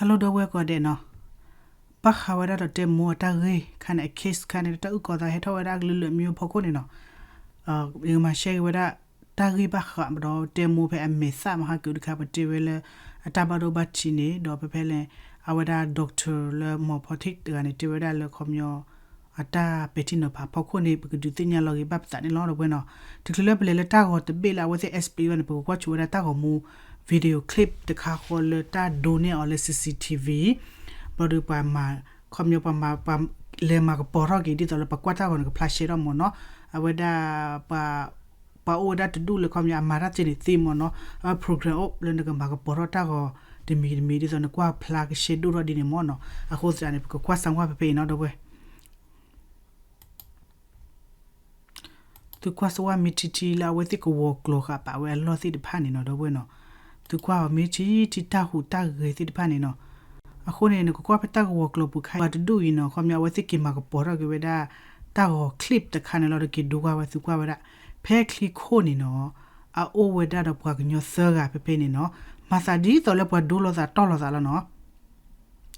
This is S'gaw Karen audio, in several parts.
Hello ဒီပုၢ်ဝဲၢ်ကိးဂၤဒဲးနီၤ, ဘၣ်ဃးဝဲဒၣ်ဒီးတဲမိၢ်အတၢ်ဂ့ၢ်ခါန့ၣ် အ case ခါန့ၣ် တၢ်အုၣ်ကီၤသးဟဲထီၣ်ဝဲဒၣ်အကလုာ်လုာ်မံဖီခိၣ်န့ၣ်နီၤ, ယကမၤ share က့ၤဝဲဒၣ် တၢ်ဂ့ၢ်ဘၣ်ဃးဒီးတဲမိၢ်ဖဲအမဲာ်သၣ်မဟါကုာ်တခါ ပတဲဝဲလၢ အတၢ်ဘၣ်ဒိဘၣ်ထံးန့ၣ် ဒီးဖဲဖဲလဲၣ် အဝဲဒၣ် doctor လၢ မော်ဖီထံး တဂၤန့ၣ် တဲဝဲဒၣ်လၢခီပညီ အတၢ်ပဲာ်ထံနီၤဖးဖီခိၣ်န့ၣ် ပကဒုးသ့ၣ်ညါလီၤဂ့ၤဘၣ်ပသးန့ၣ်လီၤ ဒီပုၢ်ဝဲၢ်နီၤ. တချုးလၢပလဲၤလၢတၢ်ဂီၤတဘ့ၣ်လၢအဝဲသ့ၣ် explain ဘၣ်န့ၣ် ပကကွၢ်ဆိဝဲဒၣ်တၢ်ဂီၤမူ video clip တခါဃီလၢတၢ်ဒိန့ၢ်အီၤလၢ CCTV ဘျီဒီးပှၤမၤ ခီပညီ ပှၤမၤ ပှၤလဲၤမၤကပီၤထီၣ်က့ၤ ဒ်သိးလၢပကွၢ်တၢ်ဂီၤန့ၣ် ကဖျါရှဲထီၣ်မ့ၢ်နီၤ. အဝဲဒၣ် ပှၤ ပှၤအိၣ်ဝဲဒၣ်တဒူၣ်လၢခီပညီ အမၤတၢ်သ့န့ၣ်သ့မ့ၢ်နီၤ, အ program အိၣ်လၢနကမၤကပီၤထီၣ်တၢ်ဂီၤတမံၤတမံၤ ဒ်သိးနကွၢ်ဖျါကရှဲဒိၣ်ထီၣ်ဒ်န့ၣ်မ့ၢ်နီၤ. အဃိသတးန့ၣ် ပကကွၢ်စၢဝါဖဲဖဲအံၤနီၤ ဒီပုၢ်ဝဲၢ် သုကွၢ်စၢဝါမ့ၢ်ထံထံလၢအဝဲသ့ၣ်ကဝီၤကျိၤဃာ်ပာ်ဝဲအလီၢ်သ့ၣ်တဖၣ်န့ၣ်နီၤ ဒီပုၢ်ဝဲၢ်နီၤ, သုကွၢ်အီၤမ့ၢ်ထံထံတၢ်ဟူးတၢ်ဂဲၤသ့ၣ်တဖၣ်န့ၣ်နီၤ. အဃိန့ၣ် နကကွၢ်ဖဲတၢ်ကဝီၤကျိၤပူၤခါ ပှၤတဒူၣ်အံၤနီၤ ခီပညီအဝဲသ့ၣ်က့ၤမၤကပီၤထီၣ်က့ၤဝဲဒၣ် တၢ်ဂီၤ clip တခါန့ၣ်လီၤ ဒီးက့ၤဒိကွၢ်ဝဲ သုကွၢ်ဝဲဒၣ် ဖဲချံခိၣ်န့ၣ်နီၤ အအိၣ်ဝဲဒၣ်ဒီးပှၤကညီသၢဂၤဖဲဖဲန့ၣ်နီၤ, မၤသးဒ်သိးလၢပှၤဒိလိာ်သးတီၢ်လိာ်သးလီၤနီၤ.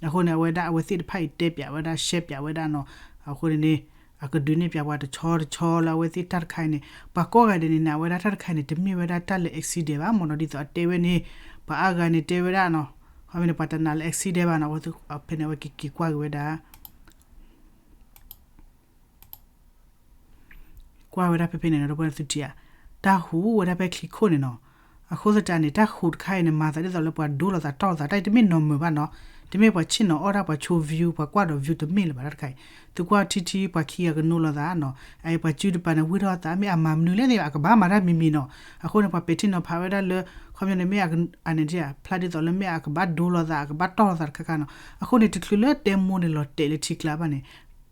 အဃိန့ၣ် အဝဲဒၣ်အဝဲသ့ၣ်တဖၣ်အံၤတဲပၠးဝဲဒၣ် ရှဲပၠးဝဲဒၣ်နီၤ. အဃိန့ၣ်န့ၣ် အကဒုးနဲၣ်ပၠးပှၤတဆီတဆီလၢအဝဲသ့ၣ်တၢ်တခါအံၤန့ၣ် ပှၤကိးဂၤဒဲးန့ၣ်န့ၣ် အဝဲဒၣ်တၢ်တခါအံၤန့ၣ် တမ့ၢ်ဝဲဒၣ်တၢ်လၢ accident ဘၣ်မ့ၢ်နီၤ ဒ်သိးအတဲဝဲန့ၣ် ပှၤအါဂၤန့ၣ်တဲဝဲဒၣ်နီၤ, ခီမ့ၢ်န့ၣ် ပှၤတနာ်လၢ accident ဘၣ်နီၤ, ဖဲန့ၣ် အဝဲက့ၤက့ၤကွၢ်က့ၤဝဲဒၣ် ကွၢ်ဝဲဒၣ်ဖဲဖဲန့ၣ်နီၤ ဒီပုၢ်ဝဲၢ် သုထံၣ်ဧါ, တၢ်ဟူးဝဲဒၣ်ဖဲချံခိၣ်န့ၣ်နီၤ. အဃိသတးန့ၣ် တၢ်ဟူးတခါအံၤန့ၣ် မၤသးဒ်သိးလၢပှၤဒိလိာ်သးတီၢ်လိာ်သး တၢ်အံၤတမ့ၢ်နီၢ်မုာ်ဘၣ်နီၤ, တမ့ၢ်ပှၤဆ့ၣ်နီၤအီၣ်တၢ် ပှၤဆိ view ပှၤကွၢ်ဒီး view တမ့ၢ်လၢၤဘၣ်တၢ်တခါအံၤ. သုကွၢ်ထံထံ ပှၤခံဂၤကနိလိာ်သးနီၤ, အအံၤပှၤစုတပၤန့ၣ် ဝံၢ်ထီၣ်သး မ့ၢ်အမၤမနုၤလဲၣ်န့ၣ် အကဘၣ်မၤတၢ်မံၤမံၤနီၤ. အဃိန့ၣ် ပှၤပဲာ်ထံနီၤဖးဝဲဒၣ်လၢ ခီပညီန့ၣ်မ့ၢ် အန့ၣ် ဖျါဒ်သိးလၢမ့ၢ်အကဘၣ်ဒိလိာ်သး အကဘၣ်တီၢ်လိာ်သးတခါခါနီၤ. အဃိန့ၣ် တချုးလၢတဲမိၢ်န့ၣ်လီၤတဲာ်လၢထံကျါဘၣ်န့ၣ်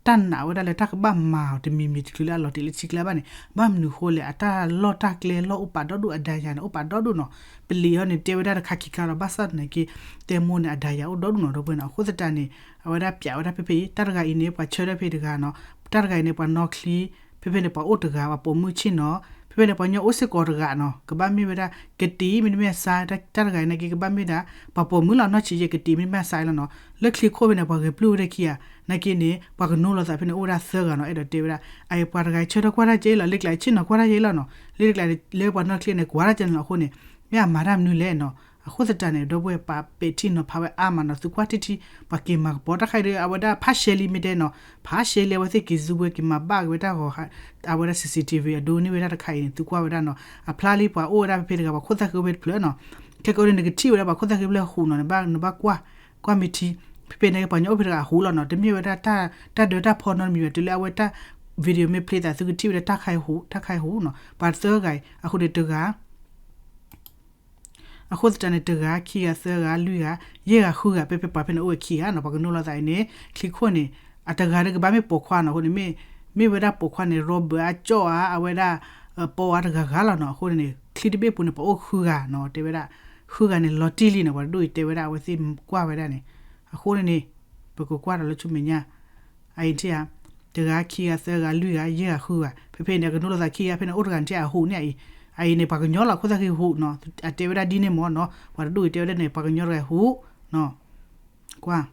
တၢ်နာ်ဝဲဒၣ်လၢတၢ်ကဘၣ်မၤအီၤတမံၤမံၤ တချုးလၢအလီၤတဲာ်လၢထံကျါဘၣ်န့ၣ် ဘၣ်မနုၤဃိလဲၣ် အတၢ်လီၢ်တၢ်ကျဲလီၢ်အိၣ်ပာ်ဒီဒူၣ် အဒါယၤန့ၣ် အိၣ်ပာ်ဒီဒူၣ်နီၤ. ပလံာ်အီၤန့ၣ် တဲဝဲဒၣ်တခါခံခါလီၤ ဘၣ်ဆၣ်သနာ်က့ တဲမိၢ်န့ၣ် အဒါယၤအိၣ်ဒီဒူၣ်နီၤ ဒီပုၢ်ဝဲၢ်နီၤ. အဃိသတးန့ၣ် အဝဲဒၣ်ပၠးဝဲဒၣ်ဖဲဖဲအံၤ တၢ်တဂၤအံၤန့ၣ် ပှၤဆၢထၢၣ်ဖဲတဂၤနီၤ, တၢ်တဂၤအံၤန့ၣ် ပှၤနီၣ်ချံ ဖဲဖဲန့ၣ် ပှၤအိၣ်တဂၤ ပှၤပိာ်မုၣ်ဆ့ၣ်နီၤ, ဖဲဖဲန့ၣ် ပှၤကညီအိၣ်စ့ၢ်ကီးတဂၤနီၤ, ကဘၣ်မ့ၢ်ဝဲဒၣ် ကတံၤမ့တမ့ၢ်အစါ, တၢ်တဂၤအံၤနာ်က့ ကဘၣ်မ့ၢ်ဒၣ် ပှၤပိာ်မုၣ်လီၤ နီၢ်ဆံးယဲၢ် ကတံၤမ့တမ့ၢ်အစါလီၤနီၤ. လၢချံခိၣ်ဖဲန့ၣ် ပှၤဂဲၤပျုၢ်ဝဲဒၣ်ခံဂၤ, နာ်က့န့ၣ် ပှၤကနိလိာ်သးဖဲန့ၣ် အိၣ်ဝဲဒၣ်သၢဂၤနီၤ, အဲၣ်ဒိးတဲဝဲဒၣ် အအံၤပှၤတဂၤအံၤဆၢထၢၣ်ကွၢ်တၢ်ကဲလီၤ, လၢကျဲအံၤဆ့ၣ်နီၤကွၢ်တၢ်ကဲလီၤနီၤ, လၢတကျဲလၢပှၤနီၣ်ချံန့ၣ် ကွၢ်တၢ်ကဲလီၤနီၤ. အဃိန့ၣ် မ့ၢ်အမၤတၢ်မနုၤလဲၣ်နီၤ. အဃိသတးန့ၣ် ဒီပုၢ်ဝဲၢ် ပှၤပဲာ်ထံနီၤဖးဝဲအါမးနီၤ, သုကွၢ်ထံထံ ပှၤက့ၤမၤကပီၤတၢ်ခါအံၤဒီး အဝဲဒၣ်ဖးရှဲလံမ့ၢ်တဲနီၤ, ဖးရှဲလံ အဝဲသ့ၣ်က့ၤစူးဝဲ က့ၤမၤဘၣ်က့ၤဝဲတၢ်ဂီၤ အဝဲဒၣ် CCTV အဒိန့ၢ်ဝဲဒၣ်တခါအံၤန့ၣ် သုကွၢ်ဝဲဒၣ်နီၤ, အဖျါလံ ပှၤအိၣ်ဝဲဒၣ်ဖဲဖဲတဂၤ ပှၤခိၣ်သၣ်ဃံအိၣ်ဖဲတဖျၢၣ်နီၤ. ခဲကနံၣ်အံၤ နကထံၣ်ဝဲဒၣ်ပှၤခိၣ်သၣ်ဃံဖဲလဲၣ်ဟူးနီၤ, နဘၣ်ကွၢ်, ကွၢ်မ့ၢ်ထံ, ဖဲဖဲန့ၣ် ပှၤကညီအိၣ်ဖဲတဂၤအဟူးလီၤနီၤ, တမ့ၢ်ဝဲဒၣ် တၢ်ဒၢတၢ်ဖီနီတမံၤဘၣ်, တုၤလၢအဝဲတၢ် video မ့ၢ် play သး သုကထံၣ်ဝဲဒၣ်တၢ်ခါအံၤဟူး, တၢ်ခါအံၤဟူးနီၤ, ပှၤသၢဂၤအံၤ အဃိန့ၣ်တဂၤ အဃိသတးန့ၣ် တဂၤ ခံဂၤ သၢဂၤ လွံၢ်ဂၤ ယဲၢ်ဂၤ ဃုဂၤ ဖဲဖဲပှၤဖဲန့ၣ်အိၣ်ဝဲခံဂၤနီၤ, ပှၤကနိလိာ်သးအံၤန့ၣ် ချံခိၣ်န့ၣ် အတဂၤဒီးကဘၣ်မ့ၢ်ပိာ်ခွါနီၤ, အဃိန့ၣ် မ့ၢ် မ့ၢ်ဝဲဒၣ်ပိာ်ခွါန့ၣ် ရီဘၢၣ်အကၠီၣ်ဧါ အဝဲဒၣ် ပီအါတဂၤဂၤလီၤနီၤ. အဃိန့ၣ်န့ၣ် ချံတဘ့ၣ်ပူၤန့ၣ် ပှၤအိၣ်ဃုဂၤနီၤ, တဲဝဲဒၣ် ဃုဂၤန့ၣ် လီၤတံၢ်လံနီၤ, ပှၤတဒူၣ်အံၤတဲဝဲဒၣ် အဝဲသ့ၣ်ကွၢ်ဝဲဒၣ်န့ၣ်, အဃိန့ၣ်န့ၣ် ပကကွၢ်ဒီးလၢဆူမဲာ်ညါ အအံၤထံၣ်ဧါ, တဂၤ ခံဂၤ သၢဂၤ လွံၢ်ဂၤ ယဲၢ်ဂၤ ဃုဂၤ, ဖဲဖဲန့ၣ် အကနိလိာ်သးခံဂၤ ဖဲန့ၣ် အိၣ်တဂၤန့ၣ်ထံၣ်အဟူးန့ၣ်အံၤ, အအံၤန့ၣ် ပှၤကညီလီၤ ခိၣ်သၣ်ဃံဟူးနီၤ, အတဲဝဲဒၣ်ဒ်န့ၣ်မ့ၢ်နီၤ, ပှၤတဒူၣ်အံၤတဲဝဲဒၣ်န့ၣ် ပှၤကညီတဂၤဟူးနီၤ, ကွၢ်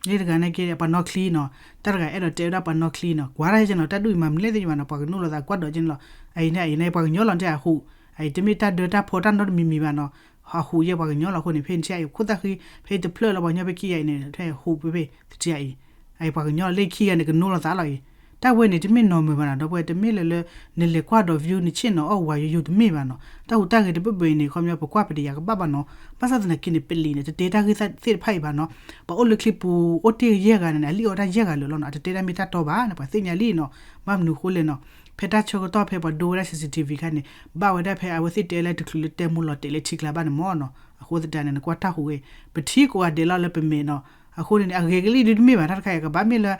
လၢတဂၤန့ၣ်က့ ပှၤနီၣ်ချံနီၤ, တၢ်တဂၤအဲၣ်ဒိးတဲဝဲဒၣ်ပှၤနီၣ်ချံနီၤ, ကွၢ်တၢ်ယဲၢ်နီၤ, တၢ်ဒူၣ်အံၤမၤမနုၤလဲၣ်သ့ၣ်ညါဘၣ်နီၤ, ပှၤကနိလိာ်သးကွၢ်ဒီးက့န့ၣ်လီၤ, အအံၤန့ၣ် အအံၤန့ၣ် ပှၤကညီလီၤန့ၣ်အဟူး, အအံၤတမ့ၢ်တၢ်ဒၢတၢ်ဖီတၢ်နီတမံၤမံၤဘၣ်နီၤ, အဟူးယဲၢ်ပှၤကညီလီၤအဃိန့ၣ် ဖဲန့ၣ်ထံၣ်အံၤ ခိၣ်သၣ်ဃံ ဖဲတဖျၢၣ်လီၤ ပှၤကညီဖဲခံဂၤအံၤန့ၣ် ထဲဟူးဖဲဖဲ တထံၣ်အံၤ, အအံၤပှၤကညီလီၤ လၢခံဂၤန့ၣ် ကနိလိာ်သးလီၤအံၤ, တၢ်ဝဲန့ၣ် တမ့ၢ်နီၢ်မုာ်ဘၣ်နီၤ, ဒီပုၢ်ဝဲၢ် တမ့ၢ်လၢလၢ နလဲၤကွၢ်ဒီး view နဆ့ၣ်နီၤအီၣ်ဝၤယိယိတမ့ၢ်ဘၣ်နီၤ, တၢ်ဟူးတၢ်ဂဲၤတဘ့ၣ်ဘ့ၣ်အံၤန့ၣ် ခီပညီပကွၢ်ပတယာ်ကဘၣ်ဘၣ်နီၤ, ဘၣ်ဆၣ်သနာ်က့န့ၣ် ပလံာ်န့ၣ် တတဲတၢ်ဂ့ၢ်သ့ၣ်တဖၣ်အံၤဘၣ်နီၤ, ပှၤအိၣ်လၢချံပူၤ အိၣ်တ့ၢ်ယဲၢ်ဂၤန့ၣ် အလံၣ်အီၣ်တၢ်ယဲၢ်ဂၤလၢာ်လီၤနီၤ, အတတဲတၢ်မ့ၢ်တၢ်တီဘၣ်န့ၣ် ပှၤသ့ၣ်ညါလံနီၤ, ဘၣ်မနုၤဃိလဲၣ်နီၤ, ဖဲတၢ်ဆၢကတီၢ်ဖဲပှၤဒိဝဲဒၣ် CCTV ခါန့ၣ် ဘၣ်ဝဲဒၣ်ဖဲအဝဲသ့ၣ်တဲလၢတချုးလၢတဲမိၢ်လီၤတဲာ်လၢထံကျါဘၣ်န့ၣ်မ့ၢ်နီၤ, အဃိသတးန့ၣ် နကွၢ်တၢ်ဟူးဂ့ၤ, ပထံကိးဂၤဒဲးလီၤလၢပမဲာ်နီၤ, အဃိန့ၣ်န့ၣ် အဂ့ၤကလံၣ်ဒုတမ့ၢ်ဘၣ် တၢ်တခါအံၤ ကဘၣ်မ့ၢ်လၢ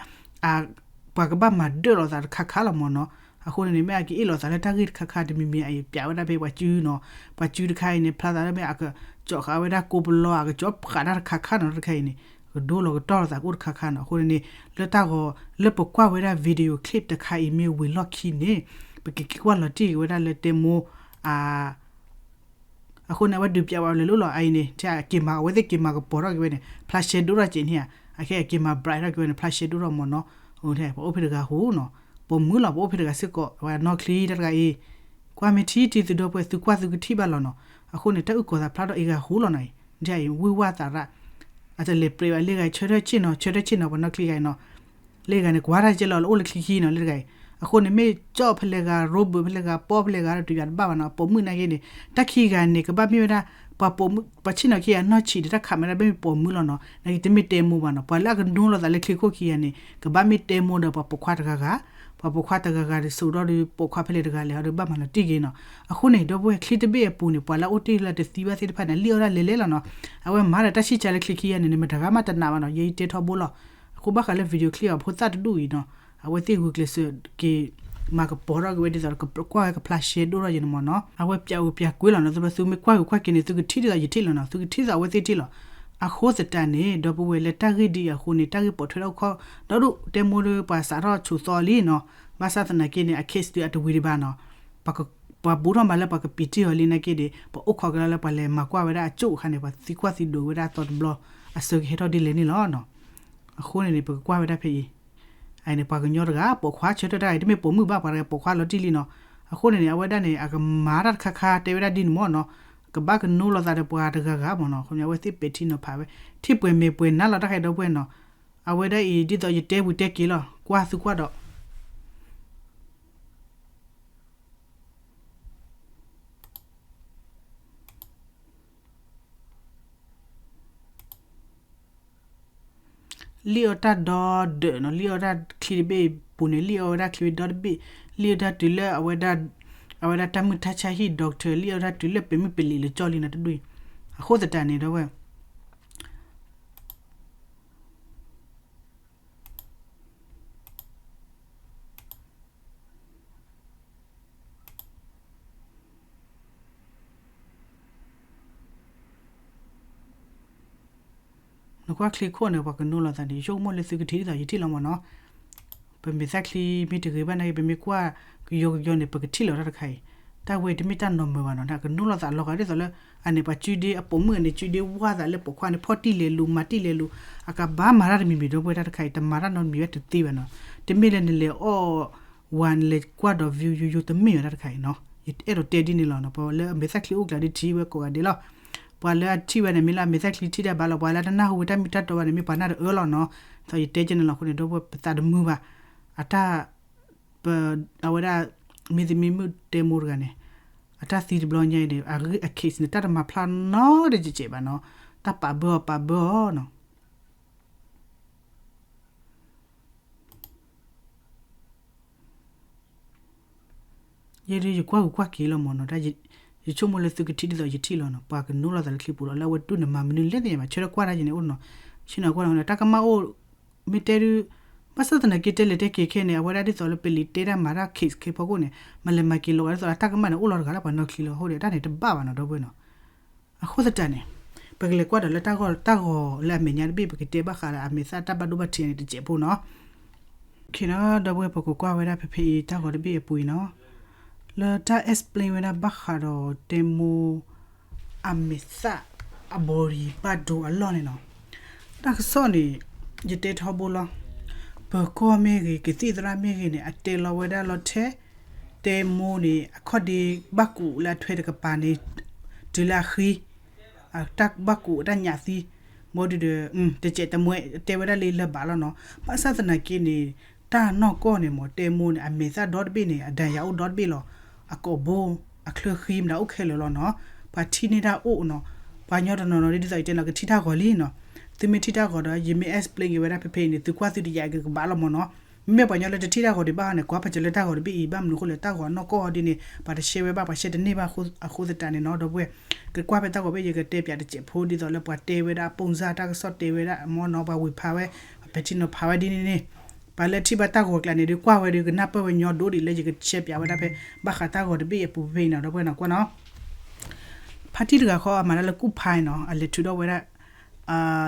ပှၤကဘၣ်မၤဒၢၣ်လိာ်သးတခါခါလီၤမ့ၢ်နီၤ, အဃိန့ၣ်န့ၣ် မ့ၢ်အကအ့ၣ်လိာ်သးလၢတၢ်ဂ့ၢ်တခါခါတမံၤမံၤအံၤ ပၠးဝဲဒၣ်ဖဲပှၤစုနီၤ, ပှၤစုတခါအံၤန့ၣ် ဖျါသးလၢမ့ၢ်အကကၠီၣ်ဃာ်ဝဲဒၣ်ကိးပလီၤ အကကၠီပဃာ်တၢ်တခါခါနီၤ, တၢ်တခါအံၤန့ၣ် ကဒိလီၤကတီၢ်လိာ်သးကအိၣ်တခါခါနီၤ, အဃိန့ၣ်န့ၣ် လၢတၢ်ဂီၤ လၢပကွၢ်ဝဲဒၣ် video clip တခါအံၤမ့ၢ်ဝံၤလီၢ်ခံန့ၣ် ပကက့ၤကွၢ်လီၤတံၢ်က့ၤဝဲဒၣ်လၢတဲမိၢ် အဃိန့ၣ် အဝဲဒုးပၠးဝဲလၢာ်လိၤလီၤ အအံၤန့ၣ် က့ၤမၤ အဝဲသ့ၣ်က့ၤမၤကပီၤထီၣ်က့ၤဝဲန့ၣ် ဖျါရှဲဒိၣ်ထီၣ်က့ၤန့ၣ်ဧါ, အခဲအံၤက့ၤမၤ bright ထီၣ်က့ၤဝဲန့ၣ် ဖျါရှဲဒိၣ်ထီၣ်မ့ၢ်နီၤ, ပအိၣ်ဖဲတဂၤဃိနီၤ, ပိာ်မုၣ်လီၤ ပအိၣ်ဖဲတဂၤစ့ၢ်ကီး အဝဲအနီၢ်ချံတၢ်တဂၤအံၤ, ကွၢ်မ့ၢ်ထံထံသုဒီပုၢ်ဝဲၢ် သုကွၢ်သုကထံၣ်ဘၣ်လီၤနီၤ, အဃိန့ၣ် တၢ်အုၣ်ကီၤသးဖျါထီၣ်အံၤဂၤဃိလီၤနီၤအံၤ, ဒ်အံၤ ဝံၢ်ဝၢ်သးရၣ် အတလဲၤပြဲးဘၣ်လၢဂၤအံၤ ဆၢထၢၣ်ဆ့ၣ်နီၤ ဆၢထၢၣ်ဆ့ၣ်နီၤ ပှၤနီၢ်ချံဂၤအံၤနီၤ, လၢဂၤန့ၣ် ကွၢ်တၢ်ကဲလီၤ လၢအိၣ်လၢချံခံနီၤ လၢတဂၤအံၤ, အဃိန့ၣ် မ့ၢ်ကၠီၣ်ဖဲလဲၣ်ဂၤ ရိဘၢၣ်ဖဲလဲၣ်ဂၤ ပီၣ်ဖဲလဲၣ်ဂၤဒီး တယွၤတဘၣ်ဘၣ်နီၤ ပိာ်မုၣ်နာ်က့န့ၣ် တၢ်ခံဂၤန့ၣ် ကဘၣ်မ့ၢ်ဝဲဒၣ် ပှၤပိာ်မုၣ် ပှၤဆ့ၣ်နီၤခံဂၤနီၢ်ဆံးဒီး တၢ်ခးမ့ၢ်ဒၣ်မ့ၢ်ပိာ်မုၣ်လီၤနီၤ နာ်က့တမ့ၢ်တဲမိၢ်ဘၣ်နီၤ ပှၤလၢအကနိလီၤသးလၢချံခိၣ်ခံဂၤန့ၣ် ကဘၣ်မ့ၢ်တဲမိၢ်ဒီးပှၤပိာ်ခွါတဂၤဂၤ ပှၤပိာ်ခွါတဂၤဂၤဒီး စိာ်ဒီးပှၤပိာ်ခွါဖဲလဲၣ်တဂၤလဲၣ် အီၤဒီးဘၣ်မၤလီၤတံၢ်က့ၤနီၤ, အဃိန့ၣ် ဒီပုၢ်ဝဲၢ်ချံတဘ့ၣ်အပူၤန့ၣ် ပှၤလၢအအိၣ်တ့ၢ်လၢတသံဘၣ်သ့ၣ်တဖၣ်န့ၣ် လံၣ်အီၣ်ဒၣ်လဲၤလဲၤလီၤနီၤ, အဝဲမၤဒီးတၢ်ဆံၣ်ကါလၢချံခံဂၤန့ၣ် နမတဂၤမးတနာ်ဘၣ်နီၤ ယဲယတဲထီဘိလီၤ, အဃိဘၣ်ဃးလၢ video clip အဖိသၣ်တဒူၣ်အံၤနီၤ, အဝဲသ့ၣ်ဂုာ်ကျဲးစၢးက့ၤ မၤကပီၤထီၣ်က့ၤဝဲဒ်သိး ကွၢ်ဝဲကဖျါရှဲဒိၣ်ထီၣ်ယဲန့ၣ်မ့ၢ်နီၤ, အဝဲပၠးဧိၤပၠးကွံာ်လီၤနီၤ သုမ့ၢ်ကွၢ်ဂ့ၤကွၢ်က့ၤန့ၣ် သုကထံၣ်ဒ်သိးယထံၣ်လီၤနီၤ သုကထံၣ်ဒ်သိးအဝဲသ့ၣ်ထံၣ်လီၤ, အဃိသတးန့ၣ် ဒီပုၢ်ဝဲၢ်လၢတၢ်ဂ့ၢ်ဒ်အံၤအဃိန့ၣ် တၢ်ဂ့ၢ်ပိာ်ထွဲထီၣ်ခီၣ် ဒီဒူၣ်တဲမိၢ်ဒီးပှၤစးထီၣ်ဆိးသီလံနီၤ, ဘၣ်ဆၣ်သနာ်က့န့ၣ် အ case ဒုးအတဝံၤဒံးဘၣ်နီၤ, ပှၤဘူးထီၣ်မးလၢပှၤကပံာ်တံၢ်အီၤလံနာ်က့ဒီး ပအိၣ်ခိးက့ၤလီၤလၢပှၤလဲၤမၤကွၢ်ဝဲဒၣ်အကၠိၣ်အခါန့ၣ် ပှၤသံကွၢ်သံဒိးဝဲဒၣ်အသီတဘျီ အစၢကဟဲထီၣ်ဒ်လဲၣ်န့ၣ်လီၤနီၤ, အဃိန့ၣ်န့ၣ် ပကကွၢ်ဝဲဒၣ်ဖဲအံၤ အန့ၣ် ပှၤကညီတဂၤ ပိာ်ခွါဆၢထၢၣ်တၢ်အံၤ တမ့ၢ်ပိာ်မုၣ်ဘၣ် ပှၤတဂၤပိာ်ခွါလီၤတံၢ်လံနီၤ, အဃိန့ၣ်န့ၣ် အဝဲဒၣ်န့ၣ် အကမၤတၢ်တခါခါ တဲဝဲဒၣ်ဒ်န့ၣ်မ့ၢ်နီၤ, ကဘၣ်ကနိလီၤသးဒီးပှၤတဂၤဂၤမ့ၢ်နီၤ, အဃိန့ၣ် အဝဲသ့ၣ်ပဲာ်ထံနီၤဖးဝဲ ထံၣ်ပှဲၤမဲာ်ပှဲၤနါလီၤတၢ်ခဲဒီပုၢ်ဝဲၢ်နီၤ, အဝဲဒၣ်အံၤ ဒ်သိးယတဲပူၤတဲက့ၤလီၤ ကွၢ်သုကွၢ်ဒီး လံၣ်အီၣ်တၢ်ဒီဒၢးနီၤ, လံၣ်အီၣ်တၢ်ချံတဘ့ၣ်ပူၤန့ၣ် လံၣ်အီၣ်ဝဲဒၣ်ချံဒီတဘ့ၣ်, လံၣ်အီၣ်တၢ်တုၤလၢအဝဲဒၣ် အဝဲဒၣ်တၢ်မုၢ်တၢ်ဆါဟံၣ် doctor လံၣ်အီၣ်တၢ်တုၤလၢပမုၢ်ပလံၤလၢကၠီလံနီၤတဒူၣ်အံၤ, အဃိသတးန့ၣ်ဒီပုၢ်ဝဲၢ် နကွၢ်ချံခိၣ်န့ၣ် ပှၤကနိလီၤသးန့ၣ် ယဆိကမိၣ်လၢသုကထံၣ်ဒ်သိးယထံၣ်လီၤမ့ၢ်နီၤ, ပမဲာ်သၣ်ချံမ့ၢ်တဂ့ၤဘၣ်နာ်က့ ပမ့ၢ်ကွၢ်ကယီကယီန့ၣ် ပကထံၣ်လီၤတၢ်တခါအံၤ, တၢ်ဝဲတမ့ၢ်တၢ်နီၢ်မၢၤဘၣ်နီၤ, အကနိလီၤသးလီၤဂာ်ဒ်သိးလၢ အန့ၣ်ပှၤစုဒ့အပိာ်မုၣ်အန့ၣ် စုဒ့ဝါသးလၢပိာ်ခွါန့ၣ် ဖီၣ်တံၢ်လဲၤလူၤ မၤတံၢ်လဲၤလူၤ, အကဘၣ်မၤတၢ်တမံၤမံၤဒီပုၢ်ဝဲၢ်တၢ်တခါအံၤ တမၤတၢ်နီတမံၤဝဲတသ့ဘၣ်နီၤ, တမ့ၢ်လၢနလဲၤအီၣ် ဝၤနလဲၤကွၢ်ဒီး view ယိယိတမ့ၢ်ဝဲဒၣ်တခါအံၤနီၤ, ယအဲၣ်ဒိးတဲဒ်န့ၣ်လီၤနီၤ, ပှၤလၢအမဲာ်သၣ်ချံအိၣ်ကျါဒ်ထံၣ်ဝဲကိးဂၤဒဲးလီၤ, ပှၤလၢအထံၣ်ဝဲန့ၣ် မ့ၢ်လၢအမဲာ်သၣ်ချံထံၣ်တၢ်ဘၣ်လီၤ, ပှၤလၢတနၢ်ဟူဝဲတၢ်မ့ၢ်တၢ်တီဘၣ်န့ၣ် မ့ၢ်ပှၤနၢ်တအၢလီၤနီၤ, ဒီးယတဲကဲန့ၣ်လီၤအဃိန့ၣ် ဒီပုၢ်ဝဲၢ်ပသးတမုာ်ဘၣ်, အတၢ် ပ အဝဲဒၣ် မ့ၢ်သမံမုၣ်တဲမိၢ်တဂၤန့ၣ် အတၢ်သံတဘျီညါအံၤန့ၣ် အ case န့ၣ် တၢ်တမၤဖျါနီတစဲးဘၣ်နီၤ, တၢ်ပာ်ဘၢအီၤပာ်ဘၢအီၤနီၤ ယဲဒၣ်ယကွၢ်ဂုာ်ကွၢ်က့ၤလီၤမ့ၢ်နီၤ, ယဆိကမိၣ်လၢသုကထံၣ်ဒ်သိးယထံၣ်လီၤနီၤ, ပှၤကနိးလီၤသးလၢချံပူၤလီၤ, လၢအဝဲတူၢ်န့ၣ်မၤမနုၤလဲၣ်သ့ၣ်ညါဘၣ်, ဆၢထၢၣ်ကွၢ်တၢ်ယန့ၣ်အိၣ်နီၤ, ဆ့ၣ်နီၤကွၢ်နီၤ တၢ်ကမၣ်အိၣ်, မ့ၢ်တဲဒုး, ဘၣ်ဆၣ်သနာ်က့တဲလဲၤတဲက့ၤခဲန့ၣ် အဝဲဒၣ်ဒ်သိးလၢပလံၤတဲတၢ်မၤတၢ် case ခဲဖီခိၣ်န့ၣ် မၤလဲၤမၤက့ၤလီၤဂာ်ဒ်သိးလၢ တၢ်ကမၣ်န့ၣ်အိၣ်လီၤတဂၤလၢပှၤနီၢ်ချံလီၤအဃိန့ၣ် တၢ်န့ၣ်တဘၣ်ဘၣ်နီၤ ဒီပုၢ်ဝဲၢ်နီၤ. အဃိသတးန့ၣ် ပကလဲၤကွၢ်ဒီးလၢတၢ်ဂီၤ, တၢ်ဂီၤလၢအမဲာ်ညါတဘ့ၣ် ပကတဲဘၣ်ဃးဒီးအမဲာ်သၣ်တၢ်ဘၣ်ဒိဘၣ်ထံးန့ၣ်တစဲးဖိနီၤ. ဒီပုၢ်ဝဲၢ် ပကကွၢ်ဝဲဒၣ်ဖဲဖဲအံၤတၢ်ဂီၤတဘ့ၣ်အပူၤအံၤနီၤ, လၢတၢ် explain ဝဲဒၣ်ဘၣ်ဃးဒီးတဲမိၢ် အမဲာ်သၣ် အဘီဒံးဘၣ်ဒိအလီၢ်န့ၣ်နီၤ, တၢ်ကစီၣ်န့ၣ် ယတဲထီဘိလီၤ, ပၢၤကီၢ်မ့ၢ်ဂ့ၤ ကသံၣ်သရၣ်မ့ၢ်ဂ့ၤန့ၣ် အတဲလီၤဝဲဒၣ်လီၤထဲ, တဲမိၢ်န့ၣ် အခီၣ်ဒ့ဘၣ်ကူးလၢအထွဲတကပၤန့ၣ် တုၤလၢအဃံ တၢ်ဘၣ်ကူးအတၢ်ညၣ်သံ, ဘီဒုးဒီး တစဲးတမှဲ တဲဝဲဒၣ်လၢလၢဘၣ်လီၤနီၤ, ဘၣ်ဆၣ်သနာ်က့န့ၣ် တၢ်နီၢ်ကီၢ်န့ၣ်မ့ၢ် တဲမိၢ်န့ၣ် အမဲာ်သၣ်ဒီတဘ့ၣ်န့ၣ် အဒဏ်ရာအိၣ်ဒီတဘ့ၣ်လီၤ, အကိာ်ဘိ အချၢဃံမတၤအိၣ်ခဲလၢာ်လီၤနီၤ, ပှၤထံၣ်န့ၢ်တၢ်အိၣ်နီၤ, ပှၤကညီတနီၤနီၤဒ်သိးယတဲနီၤ ကထံၣ်တၢ်ဂီၤလံနီၤ, သုမ့ၢ်ထံၣ်တၢ်ဂီၤဒီး ယမ့ၢ် explain က့ၤဝဲဒၣ်ဖဲဖဲအံၤန့ၣ် သုကွၢ်သုတယာ်က့ၤကဘၣ်လီၤမ့ၢ်နီၤ. မ့မ့ၢ်ပှၤကညီလၢတထံၣ်တၢ်ဂီၤဒံးဘၣ်ဟီန့ၣ် ကွၢ်ပာ်စၢၤလၢတၢ်ဂီၤတဘ့ၣ်အံၤ ဘၣ်မနုၤအဃိလဲၣ် တၢ်ဂီၤနီၢ်ကီၢ်ဒ်န့ၣ် ပှၤတရှဲဝဲဘၣ် ပှၤရှဲတန့ၢ်ဘၣ်အဃိသတးန့ၣ်နီၤ ဒီပုၢ်ဝဲၢ်, ကကွၢ်ဖဲတၢ်ဂီၤဘ့ၣ် ယကတဲပၠးတစဲးဖိဒ်သိးလၢပှၤတဲဝဲဒၣ်အပိၢ်စၢ်တၢ်ကစီၣ်တဲဝဲဒၣ်မ့ၢ်နီၤ ပှၤဝံၤဖးဝဲ, ပှၤပဲာ်ထံနီၤဖးဝဲဒ်န့ၣ်န့ၣ်, ပှၤလၢထံၣ်ဘၣ်တၢ်ဂီၤကျါန့ၣ် ဒုးကွၢ်ဝဲဒုးကနၢ်ပၢၢ်ဝဲညီဒိၣ်ဒံးလၢယကရှဲပၠးဝဲဒၣ်ဖဲ ဘၣ်ဃးတၢ်ဂီၤတဘ့ၣ်အပူၤဖဲဖဲအံၤနီၤ ဒီပုၢ်ဝဲၢ်နီၤ ကွၢ်နီၤ. ဖါတံၢ်တဂၤဃီအမၤတၢ်လၢကူၣ်ဖးနီၤ အလဲၤထုးထီၣ်ဝဲဒၣ်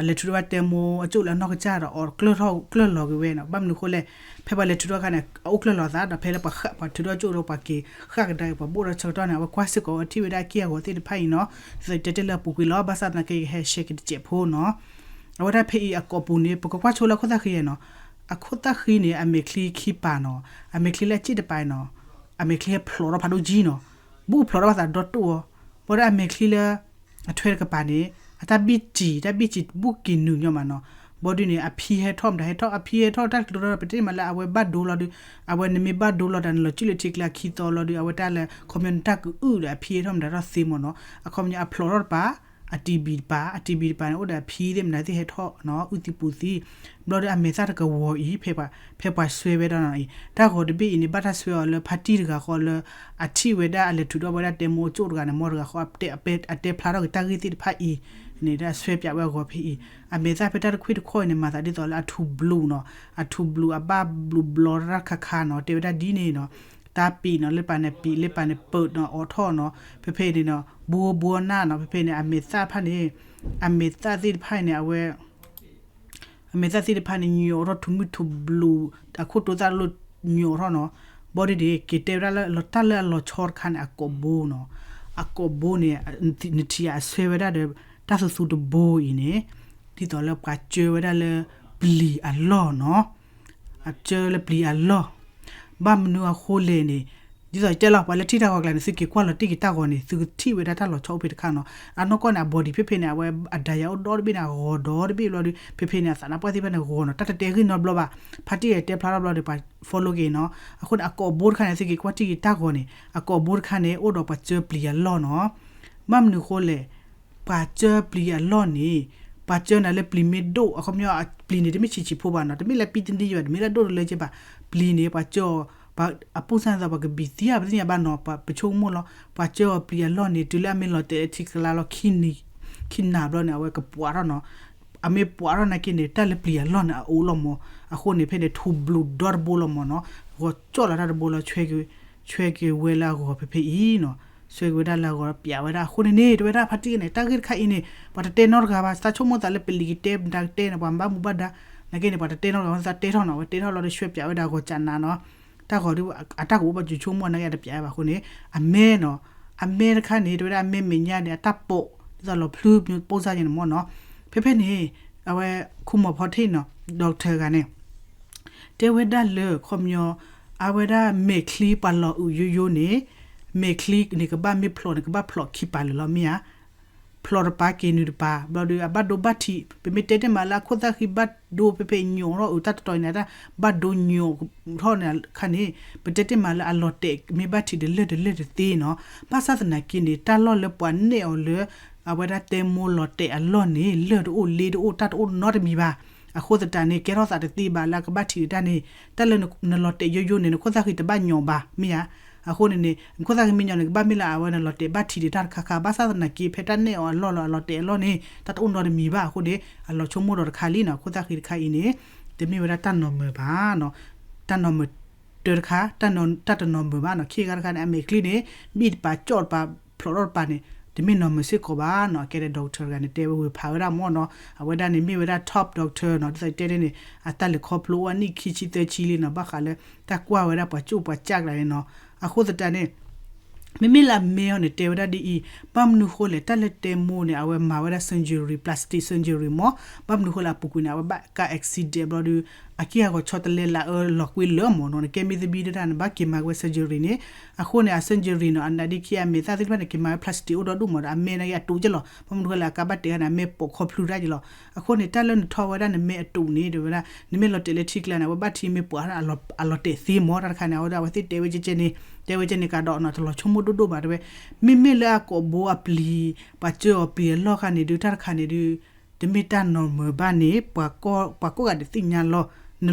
လဲၤထုးထီၣ်ဘၣ်တဲမိၢ်အကၠိၣ်လၢအနီၢ်ကစၢ်ဒီး အီၤကျၢၢ်ထီၣ်ကျၢၢ်လီၤက့ၤဝဲနီၤ. ဘၣ်မနုၤအဃိလဲၣ်, ဖဲပှၤလဲၤထုးထီၣ်အခါန့ၣ် အအိၣ်ကျၢၢ်လီၤသးဒီး ဖဲလၢပှၤဃၣ်ပှၤထုးထီၣ်ကၠိၣ်ဒီး ပှၤက့ၤဃၣ်ကဒါက့ၤ ပှၤဘိၣ်ဒီးဆၢကတီၢ်န့ၣ် အဝဲကွၢ်စ့ၢ်ကီးဝဲထံၣ်ဝဲဒၣ်အက့ၢ်အဂီၤသ့ၣ်တဖၣ်အံၤနီၤ. ဒ်သိးတဲတဲလၢအပူၤကွံာ်လီၤ. ဘၣ်ဆၣ်သနာ်က့ ယကဟဲရှဲက့ၤတစဲးဖိနီၤ. အဝဲဒၣ်ဖဲအံၤအကိာ်ပူၤန့ၣ် ပကကွၢ်ဆိလၢအခိၣ်သၣ်ဃံနီၤ. အခိၣ်သၣ်ဃံန့ၣ် အမဲာ်ချံခံပၤနီၤ. အမဲာ်ချံလၢအစ့ၣ်တပၤနီၤ, အမဲာ်ချံဟဲဖျိးထီၣ်ဖးဒိၣ်ကံနီၤ. ဘူးဖျိးထီၣ်ဘၣ်သးဒီတိၢ်အီၤ, ဘၣ်ဒီးအမဲာ်ချံလၢ အထွဲတကပၤန့ၣ် အတၢ်ဘံၣ်စံၤ တၢ်ဘံၣ်စံၤဘူးက့ၤနုာ်ညီမးနီၤ. ဘၣ်ဒုးန့ၣ် အဖံဟဲထီၣ်မတၤဟဲထီၣ် အဖံဟဲထီၣ်တၢ်တကျိၤဒီး ပတဲမးလၢအဝဲဘၣ်ဒိလီၤဒုး, အဝဲနမ့ၢ်ဘၣ်ဒိလီၤတၢ် နလီၤကံၣ်လၢထံကျါခံသီလီၤဒုး အဝဲတၢ်လၢခီပညီနတၢ်ကအုၣ်ဒီးအဖံဟဲထီၣ်မတၤထီၣ်သ့မးနီၤ. အခီပညီအဖျိးထီၣ်တပၤ အတံၤဘံၤတပၤ အတံၤဘံၤတပၤန့ၣ် အိၣ်ဒီးအဖံသ့ၣ်မတၤသ့ၣ်ဟဲထီၣ်နီၤ အုၣ်သံပူၤသံ, ဘျီဒီးအမဲာ်သၣ်တကဝီၤအံၤ ဖဲပှၤဆွဲဝဲဒၣ်နီၤအံၤ တၢ်ဂီၤတဘ့ၣ်အံၤန့ၣ် ဘၣ်တၢ်ဆွဲအီၤလၢဖါတံၢ်တဂၤဃီလၢ အထံၣ်ဝဲဒၣ်အလဲၤထုးထီၣ်ဝဲဒၣ်တဲမိၢ်ကၠိၣ်တဂၤန့ၣ် မိၢ်တဂၤဃီ အတဲဖျါထီၣ်က့ၤတၢ်ဂ့ၢ်သ့ၣ်တဖၣ်အံၤန့ၣ် တၢ်ဆွဲပၠးဝဲအဂီၤဖဲအံၤ အမဲာ်သၣ်ဖဲတၢ်တခွံၣ်တခီအံၤန့ၣ် မၤသးဒ်သိးလၢအထူဘျူးနီၤ အထူဘျူးအဘၣ်ဘျူးဘျီတၢ်ခါခါနီၤ တဲဝဲဒၣ်ဒ်န့ၣ်နီၤ တၢ်ပံာ်နီၤ လၢပာ်န့ၣ်ပံာ် လၢပာ်န့ၣ်ပၢးနီၤ အိးထီၣ်နီၤ ဖဲဖဲန့ၣ်နီၤ ဘိဘိနၢ်နီၤ ဖဲဖဲန့ၣ် အမဲာ်သၣ်တဖၣ်န့ၣ် အမဲာ်သၣ်သ့ၣ်တဖၣ်န့ၣ် အဝဲ အမဲာ်သၣ်သ့ၣ်တဖၣ်န့ၣ် ညိးထီၣ်ထူမုၢ်ထူဘျူး အခိၣ်တိသၣ်လိၣ်ညိးထီၣ်နီၤ ဘီဒ်န့ၣ် က့ၤတဲဝဲဒၣ်လၢတၢ်လၢအလီၤဆီတခါန့ၣ် အကိာ်ဘိနီၤ အကိာ်ဘိန့ၣ် နထံၣ်အဆွဲဝဲဒၣ်ဒီး တၢ်သူသူတဘိအံၤန့ၣ် ဒ်သိးလၢပှၤကၢဝဲဒၣ်လၢပျံၤအလီၢ်နီၤ အကၢလၢပျံၤအလီၢ် ဘၣ်မနုၤအဃိလဲၣ်န့ၣ် ဒ်သိးတဲလီၤ ပှၤလၢထံၣ်တၢ်ဂီၤကျါန့ၣ် သုက့ၤကွၢ်လီၤတံၢ်က့ၤတၢ်ဂီၤန့ၣ် သုကထံၣ်ဝဲဒၣ်တၢ်လီၤဆီအိၣ်ဖဲတခါနီၤ အနီၢ်ကီၢ်န့ၣ် အ body ဖဲဖဲန့ၣ် အဝဲအဒၤယၤအိၣ်ဒီတဘ့ၣ်န့ၣ် အဂီၤဒီတဘ့ၣ်ဘျီဒီး ဖဲဖဲန့ၣ် အသးနါပှၢ်သ့ၣ်တဖၣ်န့ၣ်ဂီၤနီၤ တၢ်တတဲဂ့ၢ်နီတဘျီဘၣ် ဖါတံၢ်တဲဖျါထီၣ်ဘျီဒီး ပှၤ follow က့ၤနီၤ အဃိန့ၣ် အကိာ်ဘိတခါန့ၣ် သုက့ၤကွၢ်တံၢ်က့ၤတၢ်ဂီၤန့ၣ် အကိာ်ဘိတခါန့ၣ် အိၣ်ဒီးပှၤကၢပျံၤအလီၢ်နီၤ ဘၣ်မနုၤဃိလဲၣ် ပှၤကၢပျံၤအလီၢ်န့ၣ် ပှၤကၢနၤလၢပျံၤမ့ၢ်ဒိၣ် အခီပညီ ပျံၤန့ၣ် တမ့ၢ်ဆံးဆံးဖိဘၣ်နီၤ တမ့ၢ်လၢပံတနံယဘၣ် တမ့ၢ်လၢဒိၣ်တလၢက့ဘၣ် ပျံၤန့ၣ် ပှၤကၢအီၤ အပိၢ်စၢ်န့ၣ်သိး ပှၤကဘံၣ်သံဧါ ပသ့ၣ်ညါဘၣ်နီၤ ပှၤပဆိကမိၣ်လီၤ ပှၤကၢအီၤပျံၤအလီၢ်န့ၣ် တုၤလၢအမ့ၢ်လီၤတဲာ်လၢထံကျါလီၤ ခံနၤဘျီန့ၣ် အဝဲကပှးထီၣ်နီၤ အမ့ၢ်ပှးထီၣ်နာ်က့န့ၣ် တၢ်လၢပျံၤအလီၢ်န့ၣ် အအိၣ်လီၤမး အဃိန့ၣ် ဖဲန့ၣ် ထူဘျူးဒီတဘိလီၤမးနီၤ ဂီၤကၠီၣ်လီၤတၢ်တဘိလီၤ ဆွဲက့ၤဝဲလၢအဂီၤဖဲဖဲအံၤနီၤ ဆွဲက့ၤဝဲဒၣ်လၢအဂီၤ ပၠးဝဲဒၣ်အဃိန့ၣ်န့ၣ် တဲဝဲဒၣ်ဖါတံၢ်န့ၣ် တၢ်ဂ့ၢ်တခါအံၤန့ၣ် ပှၤတတဲနီတဂၤဘၣ် သးဆိကမိၣ်သးလၢပလံၤကတဲ မတၤကတဲန့ၣ် ပှၤဘၣ်မူဘၣ်ဒါ နာ်က့န့ၣ် ပှၤတတဲနီတဂၤဘၣ် သးတဲထီၣ်နီၤ အဝဲတဲထီၣ်လီၤဒီးဆွဲပၠးဝဲဒၣ်အဂီၤကၠးနးနီၤ တၢ်ဂီၤဒ် အတၢ်ကအိၣ်ဘၣ်ကၠူၤဆိကမိၣ်နာ်က့ အတပၠးဘၣ်အဃိန့ၣ် အမဲနီၤ အမဲတခါန့ၣ် တဲဝဲဒၣ်အမဲမဲာ်ညါန့ၣ် အတၢ်ပိာ် ဒ်သိးလီၤဖျုပိၢ်စၢ်ယဲန့ၣ်မးနီၤ ဖဲဖဲန့ၣ် အဝဲခူမီၤဖီထ့ၣ်နီၤ doctor တဂၤန့ၣ် တဲဝဲဒၣ်လၢ ခီပညီ အဝဲဒၣ်မဲာ်ချံပှၤလီၤအုးယိယိန့ၣ် မဲာ်ချံန့ၣ်ကဘၣ်မ့ၢ်ဖျိးန့ၣ် ကဘၣ်ဖျိးခံပၤလၢာ်လီၤမ့ၢ်ဧါ ဖျိးတပၤက့ၤနုာ်တပၤ ဘျီဒီးအဘၣ်ဒိဘၣ်ထံး ပမ့ၢ်တဲတ့ၢ်မးလၢအခိၣ်သၣ်ဃံဘၣ်ဒိဖဲဖဲညိးထီၣ်အုးတၢ်တတီၤအံၤန့ၣ် တၢ်ဘၣ်ဒိညိးထီၣ်န့ၣ်ခါန့ၣ် ပတဲတ့ၢ်မးလၢအလီၤတဲာ်မ့ၢ်ဘၣ်ထံးတလၢာ်တလၢာ်တသ့နီၤ ဘၣ်ဆၣ်သနာ်က့န့ၣ် တၢ်လီၢ်လၢပှၤနဲၣ်အီၤလၢ အဝဲဒၣ်တဲမိၢ်လီၤတဲာ်အလီၢ်န့ၣ် လၢၢ်တအိၣ်လ့တအိၣ်တၢ်တအိၣ်နီတမံၤဘၣ် အဃိသတးန့ၣ် ကဲထီၣ်သးတသ့ဘၣ်လၢအကဘၣ်ထံးတၢ်န့ၣ် တၢ်လၢနလီၤတဲာ်ယိယိန့ၣ် နခိၣ်သၣ်ဃံတဘၣ်ညိးဘၣ် မ့ၢ်ဧါ. အဃိန့ၣ်န့ၣ် နခိၣ်သၣ်ဃံမ့ၢ်ညိးန့ၣ် ကဘၣ်မ့ၢ်လၢအဝဲနလီၤတဲာ်ဘၣ်ထံးတၢ်တခါခါ ဘၣ်ဆၣ်သနာ်က့ ဖဲတၢ်နဲၣ်အီၤအလီၢ်လီၤ အလီၤတဲာ်အလီၢ်န့ၣ် တၢ်တအိၣ်နီတမံၤဘၣ်အဃိန့ၣ် အလီၤဆိကမိၣ်ဒီးတခါလံနီၤ အခိၣ်သၣ်ဃံတခါအံၤန့ၣ် တမ့ၢ်ဝဲဒၣ်တၢ်နီၤမုာ်ဘၣ်နီၤ တၢ်နီၤမုာ်တၢ်တခါ တၢ်တနီၤမုာ်ဘၣ်နီၤ ခံဂၤတခါန့ၣ် အမဲာ်ချံန့ၣ် ဘံၣ်တပၤကၠီၣ်တပၤ ဖျိးထီၣ်တပၤန့ၣ် တမ့ၢ်နီၤမုာ်စ့ၢ်ကီးဘၣ်နီၤ အကဲဒၣ် doctor တဂၤန့ၣ် တဲဝဲဝ့ၤဖးဝဲဒၣ်မ့ၢ်နီၤ အဝဲဒၣ်န့ၣ်မ့ၢ်ဝဲဒၣ် top doctor နီၤ ဒ်သိးတဲန့ၣ် အတၢ်လဲၤခီဖျိအိၣ်အနံၣ်ခံဆံသၢဆံလံနီၤ ဘၣ်ဃးလၢ တၢ်ကွၢ်ဝဲဒၣ်ပှၤကၠိပှၤကၠၢ်ကျါန့ၣ်နီၤ အဃိသတးန့ၣ် မ့မ့ၢ်လၢအမဲအီၤန့ၣ် တဲဝဲဒၣ်ဒ်အံၤ ဘၣ်မနုၤဃိလဲၣ် တၢ်လၢတဲမိၢ်န့ၣ် အဝဲမၤဝဲဒၣ် surgery plastic surgery မ့ၢ် ဘၣ်မနုၤဃိလဲၣ် အပူၤကွံာ်န့ၣ် အဝဲဘၣ်ကါ accident ဘျီဒီး အက့ၢ်အဂီၤဆီတလဲလၢအလီၤကွံလၢမ့ၢ်နီၤ နကဲမ့ၢ်သဘံၣ်ဒၣ်တၢ်န့ၣ် ဘၣ်က့ၤမၤက့ၤဝဲ surgery န့ၣ် အဃိန့ၣ် အ surgery နီၤ အနါဒ့ခံအမဲာ်သၣ်သ့ၣ်တဖၣ်န့ၣ် က့ၤမၤဝဲ plastic အိၣ်ဒီဒူၣ်မ့ၢ်ဒီး အမဲနာ်က့အတူးက့ၢ်လီၤ ဘၣ်မနုၤဃိလဲၣ် အကါဘၣ်တဲာ်ခါန့ၣ် အမဲပိာ်ခီဖျိတၢ်က့ၢ်လီၤ အဃိန့ၣ် တၢ်လၢနထီဝဲဒၣ်နမဲအတူးန့ၣ် တဲဝဲဒၣ် နမ့ၢ်လီၤတဲာ်လၢထံကျါန့ၣ် အဝဲဘၣ်ထံမ့ၢ်ပိာ်အလီၤတဲာ်သ့မ့ၢ် တၢ်တခါန့ၣ် အဝဲဒၣ်အဝဲသ့ၣ်တဲဝဲကဲကဲန့ၣ် တဲဝဲကဲန့ၣ်ကဒီးနီၤ တလီၤဆိကမိၣ်ဒိၣ်ဒိၣ်ဘၣ်တဲဝဲ မ့မ့ၢ်လၢအကိာ်ဘိအပျံၤ ပှၤကၢအီၤပျံၤအလီၢ်ခါန့ၣ်ဒုး တၢ်တခါန့ၣ်ဒုး တမ့ၢ်တၢ်နီၤမုာ်ဘၣ်န့ၣ် ပှၤကိးဂၤဒဲးသ့ၣ်ညါလီၤ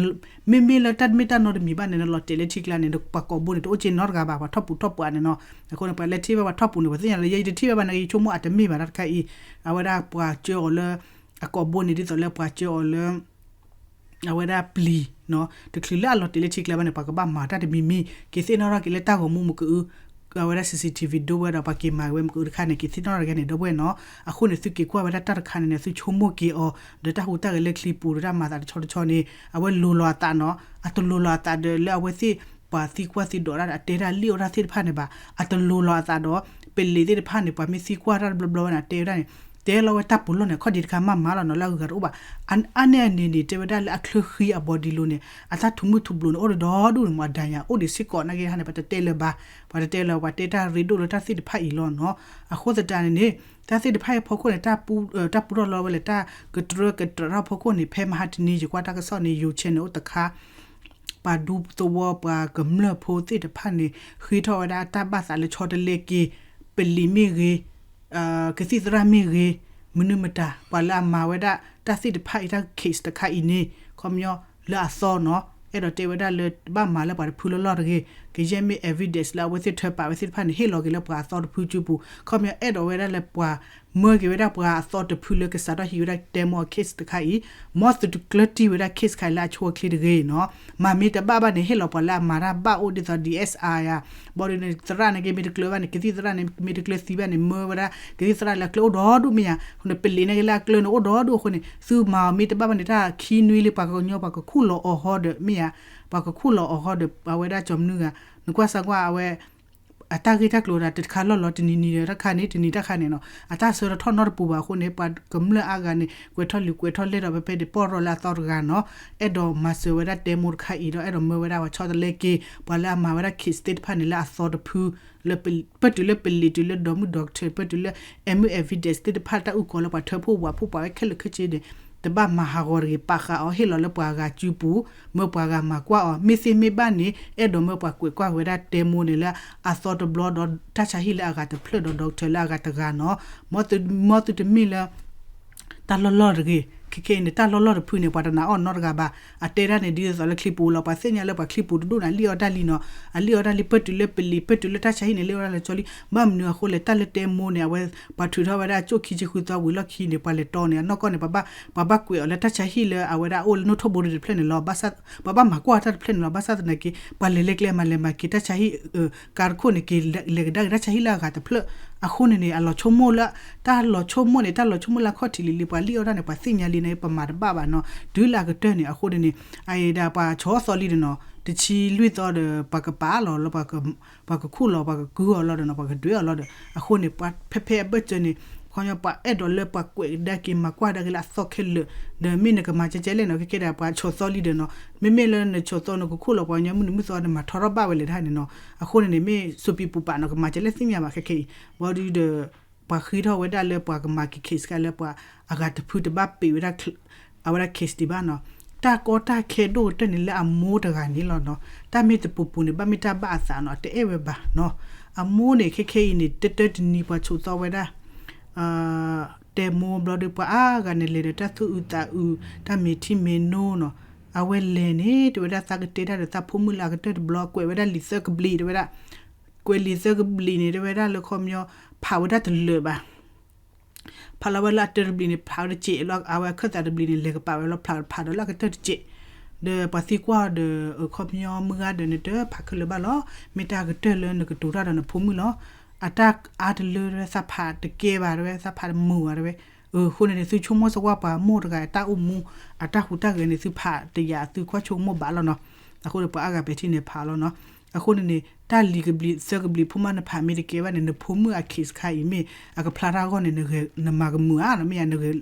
မ့မ့ၢ်လၢတၢ်တမ့ၢ်တၢ်နီတမံၤဘၣ်န့ၣ် နလီၤတဲာ်လၢထံကျါန့ၣ် ပှၤကိာ်ဘိန့ၣ် တအိၣ်က့ၤနီတဂၤဘၣ် ပှၤထီၣ်ပူၤထီၣ်ပှၤန့ၣ်နီၤ အဃိန့ၣ် ပှၤလဲၤထံၣ်ဘၣ်ပှၤထီၣ်ပူၤန့ၣ် ပှၤသ့ၣ်ညါလၢယဲယတထံၣ်ဘၣ်ဘၣ်နာ်က့ ယဆိကမိၣ်အတမ့ၢ်ဘၣ်တၢ်တခါအံၤ အဝဲဒၣ်ပှၤကၢအီၤလၢ အကိာ်ဘိန့ၣ် ဒ်သိးလၢပှၤကၢအီၤလၢ အဝဲဒၣ်ပျံၤနီၤ တချုးလၢအလီၤတဲာ်လၢထံကျါဘၣ်န့ၣ် ပှၤကဘၣ်မၤတၢ်တမံၤမံၤ က့ၤသ့ၣ်နီၣ်ထီၣ်က့ၤလၢတၢ်ဂီၤမူမ့ၢ်ကအု အဝဲဒၣ် C C T V ဒိဝဲဒီး ပှၤက့ၤမၤဝဲမ့ၢ်ကအုတခါန့ၣ် က့ၤသ့ၣ်နီၣ်ထီၣ်တဂၤန့ၣ် ဒီပုၢ်ဝဲၢ်နီၤ. အဃိန့ၣ် သုက့ၤကွၢ်ဝဲဒၣ်တၢ်တခါန့ၣ်န့ၣ် သုဆိကမိၣ်က့ၤအီၤ ဒီးတၢ်ဟူးတၢ်ဂဲၤလၢချံပူၤ ဒီးတၢ်မၤသးတဆီတဆီန့ၣ် အဝဲလိၤလီၤအသးနီၤ. အတလိၤလီၤအသးဒီးလၢအဝဲသ့ၣ် ပှၤသံကွၢ်သံဒိးတၢ်ဒီး အတဲတၢ်လံၣ်အီၣ်တၢ်သ့ၣ်တဖၣ်န့ၣ်ဘၣ်. အတလိၤလီၤအသးဒီး ပလံးသ့ၣ်တဖၣ်န့ၣ် ပှၤမ့ၢ်သံကွၢ်တၢ်တဘျီဘျီဝဲန့ၣ် အတဲဝဲဒၣ်န့ၣ် တဲလီၤဝဲတၢ်ပူၤလီၢ်န့ၣ် အခီၣ်ဒံးတခါမးမးလီၤနီၤ လၢအဂုၤအဂၤတအိၣ်ဘၣ်. အါန့ၢ်အန့ၣ်န့ၣ် တဲဝဲဒၣ်လၢအချၢဃံအဘီဒံးလိၤန့ၣ် အတၢ်ထူးမုၢ်ထူးဘျိးန့ၣ် အိၣ်ဒီးဒီဒူၣ်န့ၣ် မ့ၢ်အဒၣ်ညါ အိၣ်ဒံးစ့ၢ်ကီးနာ်က့ဟါန့ၣ် ပတတဲလၢၤဘၣ်, ပတတဲလၢၤ ပှၤတဲတၢ်ရ့ဒိၣ်လၢတၢ်သ့ၣ်တဖၣ်အံၤလီၤနီၤ. အဃိသတးန့ၣ်န့ၣ် တၢ်သ့ၣ်တဖၣ်အံၤဖီခိၣ်န့ၣ် တၢ်ပူထီၣ်လီၤဝဲလၢတၢ်ကတြၢကတြၢထီၣ်ဖီခိၣ်န့ၣ် ဖဲမဟါတနံၤ ယကွၢ်တၢ်ကစီၣ်န့ၣ် ယိၤ channel အိၣ်တခါ ပှၤဒူသဝီပှၤကမျၢၢ်ဖိသ့ၣ်တဖၣ်န့ၣ် ဃ့ထီၣ်ဝဲဒၣ်တၢ်ဘၣ်သးလၢဆီတလဲက့ၤ ပလံးမ့ၢ်ဂ့ၤ, ကသံၣ်သရၣ်မ့ၢ်ဂ့ၤ, မနုၤမတၤ ပှၤလၢအမၤဝဲဒၣ်တၢ်သ့ၣ်တဖၣ်အံၤ တၢ် case တခါအံၤန့ၣ် ခီပညီလၢအသီနီၤ အဲၣ်ဒိးတဲဝဲဒၣ်လၢဘၣ်မၤလၢပှၤတဖုလီၢ်လီၢ်တဂ့ၤ, ကယဲၢ်မ့ၢ် evidence လၢအဝဲသ့ၣ်ထၢပာ်ဝဲသ့ၣ်တဖၣ်န့ၣ် ဟ့ၣ်လီၤက့ၤလၢပှၤအသီတဖုစုပူၤ, ခီပညီအဲၣ်ဒိးဝဲဒၣ်လၢပှၤ မၢက့ၤဝဲဒၣ်ပှၤအသီတဖုလၢကစးထီၣ်ဟံးဝဲဒၣ်တဲမိၢ်အ case တခါအံၤ, မ်သုတကျၢၤတံၢ်ဝဲဒၣ် case တခါအံၤလၢအဆိအချ့တဂ့ၤနီၤ. မၤမ့ၢ်တဘၣ်ဘၣ်န့ၣ် ဟ့ၣ်လီၤပှၤလၢအမၤတၢ်ဘၣ်အိၣ်ဒ်သိး DSI ယၤ, ဘၣ်ဒီးန့ၣ် သရၣ်န့ၣ်က့မ့ၢ်တကျၢၤဘၣ်န့ၣ် ကသံၣ်သရၣ်န့ၣ်မ့ၢ်တကျၢၤသံဘၣ်န့ၣ် မၢဝဲဒၣ် ကသံၣ်သရၣ်လၢအကျၢၤအိၣ်ဒီဒူၣ်မ့ၢ်ယၤ, န့ၣ်ပလံးန့ၣ်က့လၢအကျၢၤန့ၣ်အိၣ်ဒီဒူၣ်အဃိန့ၣ် သုမၤအီၤမ့ၢ်တဘၣ်ဘၣ်န့ၣ် တၢ်ခံနွံလံ ပှၤကညီပှၤကခူၣ်လီၤအီၤဟီဒီးမ့ၢ်ယၤ, ပှၤကခူၣ်လီၤအီၤဟီဒီး အဝဲဒၣ်ကၠီမနုၤဂၤ နကွၢ်စၢ်ကွၢ်အဝဲ အတၢ်ဂ့ၢ်တၢ်ကျိၤဒၣ်တခါလီၢ်လီၤ တနံၤနံၤဒီးတခါန့ၣ် တနံၤတခါန့ၣ်နီၤ အတၢ်ဆၢထီၣ်ထီၣ်နီတပူၤဘၣ်အဃိန့ၣ် ပှၤကမျၢၢ်အါဂၤန့ၣ် ကွဲးထီၣ်လံာ်ကွဲးထီၣ်လဲၢ်ဒီး ဖဲဖဲဒၣ်ပီၢ်ရီလၢအသီတဂၤနီၤ အဲၣ်ဒိးမၤစၢၤဝဲဒၣ်တဲမိၢ်တခါအံၤဒီး အဲၣ်ဒိးမၢဝဲဒၣ်ပှၤဆီတလဲက့ၤ ပှၤလၢအမၤဝဲဒၣ် case သ့ၣ်တဖၣ်န့ၣ် လၢအသီတဖု လၢပတုၤလၢပလံးတုၤလၢဒီမုၢ် doctor ပတုၤလၢ အမုၢ် evidence သ့ၣ်တဖၣ်တၢ်အုၣ်ကီၤလၢပှၤထၢဖှိၣ်ဝးဖှိၣ်ပှၤဝဲခဲလၢာ်ခဲဆ့န့ၣ် တဘၣ်မၤဟးဂီၤတဂ့ၤ ပာ်ဃာ်အီၤဟ့ၣ်လီၤလၢပှၤဂၤစုပူၤ မၢပှၤဂၤမၤကွၢ်အီၤ မ့ၢ်သ့မ့ၢ်ဘၣ်န့ၣ် အဲၣ်ဒိးမၢပှၤကွဲးကွၢ်ဝဲဒၣ်တဲမိၢ်န့ၣ် လၢအသီတဘျီဒီးတၢ်ဆါဟံၣ်လၢအဂၤတဖျၢၣ်ဒီး doctor လၢအဂၤတဂၤနီၤ မ်သုတမ့ၢ်လၢ တၢ်လီၢ်လီၢ်တဂ့ၤ ခဲခဲအံၤန့ၣ် တၢ်လီၢ်လီၢ်တဖုန့ၣ် ပှၤတနာ်အီၣ်နီတဂၤဘၣ် အတဲဒၣ်န့ၣ် ဒ်သိးလၢချံပူၤလီၤ ပှၤသ့ၣ်ညါလၢပှၤချံပူၤတဒူၣ်န့ၣ် အလံၣ်အီၣ်တၢ်လံနီၤ အလံၣ်အီၣ်တၢ်လံ ပတုၤလၢပလံး ပတုၤလၢတၢ်ဆါဟံၣ်န့ၣ် လံၣ်အီၣ်တၢ်လံကၠီလံ ဘၣ်မနုၤအဃိလဲၣ် တၢ်လၢတဲမိၢ်န့ၣ် အဝဲ ပှၤထုးထီၣ်ဝဲဒၣ်ကၠိၣ်ခံဆံဃုသီဝံၤလီၢ်ခံန့ၣ် ပှၤလဲၤတီန့ၣ် အနီၢ်ကီၢ်န့ၣ် ပှၤဘၣ်ကွဲးအီၤလၢတၢ်ဆါဟံၣ်လၢအဝဲဒၣ်အိၣ်လၢနိၣ်ထိၣ်ဘိတဖျၢၣ်န့ၣ်လီၤ ပှၤဘၣ်မၤကွၢ်တၢ်တဖျၢၣ်န့ၣ်လီၤ ဘၣ်ဆၣ်သနာ်က့ ပှၤလဲၤလဲၤကျဲမၤလဲၤမၤက့ၤတၢ်ဆါဟံၣ် ကါတခိၣ်န့ၣ် က့ၤလဲၤကဒါက့ၤတၢ်ဆါဟံၣ်လၢအဂၤတဖျၢၣ် အဃိန့ၣ်န့ၣ် အလီၤဆိကမိၣ်လၢ တၢ်လီၤဆိကမိၣ်န့ၣ် တၢ်လီၤဆိကမိၣ်လၢအခီၣ်ထံးလံၤလံၤ ပှၤလံၣ်အီၣ်တၢ်န့ၣ် ပှၤသ့ၣ်ညါလံန့ၣ် ပမၤတဘၣ်ဘၣ်နီၤ တုၤလၢအကတၢၢ်န့ၣ် အဃိန့ၣ်န့ၣ် အအံၤဒၣ်ပှၤဆီသီလံဒီးနီၤ တဆံလွံၢ်သီဒီး ပှၤကပာ်လီၤလၢ ပှၤကခူၣ်လီၤ ပှၤကကုၢ်အီၤလီၤဒီးနီၤ ပှၤကဒွဲအီၤလီၤဒီး အဃိန့ၣ် ဖဲဖဲအဘၢၣ်စၢၤန့ၣ် ခီညီ ပှၤအဲၣ်ဒိးလၢပှၤကွဲးကဒါက့ၤ မၤကွၢ်ဒါက့ၤလၢအသီခဲလၢာ် ဒီးမ့ၢ်နကမၤကဲကဲလဲၣ်နီၤ ခဲခဲဒၣ်ပှၤဆီသီလံဒီးနီၤ မ့မ့ၢ်လၢနဆီသီနကခူၣ်လီၤ ပှၤကညီမုၢ်နံၤမုၢ်သီဒီး မၤထီထီၣ်ဘၣ်ဝဲလဲၣ်တခါန့ၣ်နီၤ အဃိန့ၣ်န့ၣ် မ့ၢ်စူးပံးပူးပာ်နီၤ ကမၤကဲလဲၣ်သ့ၣ်ညါဘၣ်ခဲခဲအံၤ ဘၣ်ဒီး ပှၤဃ့ထီၣ်ဝဲဒၣ်လၢပှၤကမၤက့ၤ case ခါလၢပှၤအဂၤတဖုတဘၣ်ပံးဝဲဒၣ် အဝဲဒၣ် case ဒံးဘၣ်နီၤ တၢ်ကီတၢ်ခဲဒိၣ်ကတၢၢ်န့ၣ်လၢအမိၢ်တဂၤန့ၣ်လီၤနီၤ တၢ်မ့ၢ်တပူၤပူၤန့ၣ် ဘၣ်မ့ၢ်တၢ်ဘၣ်အသးနီၤ တအဲၣ်ဝဲဘၣ်နီၤ အမိၢ်န့ၣ် ခဲခဲအံၤန့ၣ် တၢတၢတနံၤပှၤဆိးသီဝဲဒၣ် တဲမိၢ်ဘျီဒီး ပှၤအါဂၤန့ၣ် လဲၤဒီးတၢ်သူၣ်အုးသးအုး တၢ်မ့ၤထံမ့ၤနိနီၤ အဝဲလဲၤန့ၣ် တဲဝဲဒၣ်သးကတဲတၢ်ဒီးသးဖိမုၣ်လၢအကတၢၢ်တဘျီ ကွဲးဝဲဒၣ်လံာ်သၢကဘျံး တဲဝဲဒၣ် ကွဲးလံာ်သၢကဘျံးန့ၣ် တဲဝဲဒၣ်လၢခီပညီ ဖးဝဲဒၣ်တလၢာ်ဘၣ် ဖးလီၤဝဲလၢအတၢတဘျံးန့ၣ် ဖးဝဲတစဲးလီၤ အဝဲအခၢၣ်သးတဘျံးန့ၣ် လဲၤကပာ်ဝဲလီၤ ဖးဖးဒီးလၢအကတၢၢ်တစဲး ဒီးပှၤသံကွၢ်ဒီး ခီပညီမုၢ်ဂၤဒီးနတဖးခဲလၢာ်ဘၣ်လီၤ မ့ၢ်တၢ်ကတၢၢ်လၢနကတိၤတၢ်ဒီးနဖိမုၣ်လီၤ အတၢ်အါတလၢ သးဖးတကဲဘၣ် တဲဝဲ သးဖးတမုာ်ဘၣ် တဲဝဲ အဃိန့ၣ်န့ၣ် သုဆိကမိၣ်စ့ၢ်ကီးပှၤမိၢ်တဂၤအတၢ်အိၣ်မူ အတၢ်ဟူးတၢ်ဂဲၤန့ၣ် သုဖးတယာ် သုကွၢ်ဆိကမိၣ်ဘၣ်လီၤနီၤ အဃိန့ၣ် ပှၤအါဂၤပဲာ်ထံန့ၣ်ဖးလီၤနီၤ အဃိန့ၣ်န့ၣ် တၢ်လံာ်ကဘျံးသၢကဘျံးဖိမးနဖးမ့ၢ်တကဲဘၣ်န့ၣ် နဖိမုၣ်အ case ခါအံၤမ့ၢ် အကဖျါတၢ်အဂီၢ်န့ၣ် နမၤကမုာ်ဧါနီၤ မ့ၢ်ဧါ